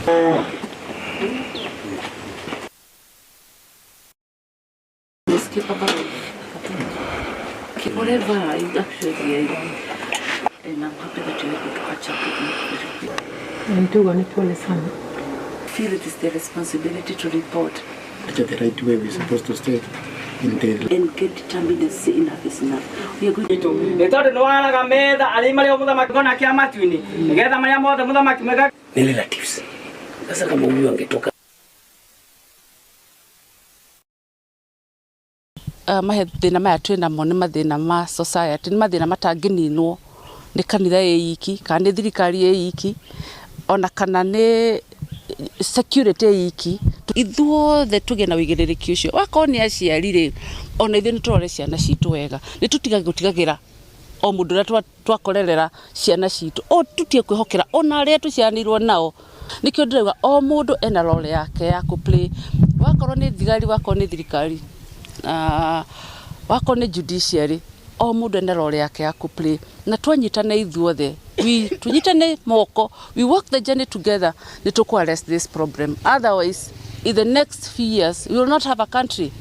Is capable of whatever I actually, and I'm happy that you're able to catch up with me very quickly. Ndugu ni pole sana. Feel it is their responsibility to report The right way we're supposed to stay in the and get determined and say enough is enough. We are going Itũ nĩ tondũ nĩ waraga metha arĩa marĩ mũthamaki kona kĩa matu-inĩ nĩgetha marĩa mothe mũthamaki mega. Ni relatives. Sasa kama huyu angetoka Mathĩna maya twĩ namo nĩ mathĩna ma society, nĩ mathĩna matangĩninwo nĩ kanitha ĩ iki kana nĩ thirikari ĩ iki ona kana nĩ security ĩ iki. Ithuothe tũgĩe na ũigĩrĩrĩki ũcio. Wakorwo nĩ aciari rĩ, ona ithuĩ nĩ tũrore ciana citũ wega, nĩ tũtige gũtigagĩra o mũndũ ũrĩa twakorerera ciana citũ, o tutige kwĩhokera ona arĩa tũciaranĩirwo nao. Nĩkĩo ndĩrauga o mũndũ ena role yake ya kũ play, wakorwo nĩ thigari, wakorwo nĩ thirikari, wakorwo nĩ judiciary, o mũndũ ena role yake ya kũ play. Na twanyitana ithuothe, we tunyitane moko, we walk the journey together, nĩ tũkũ arrest this problem. Otherwise, in the next few years we will not have a country.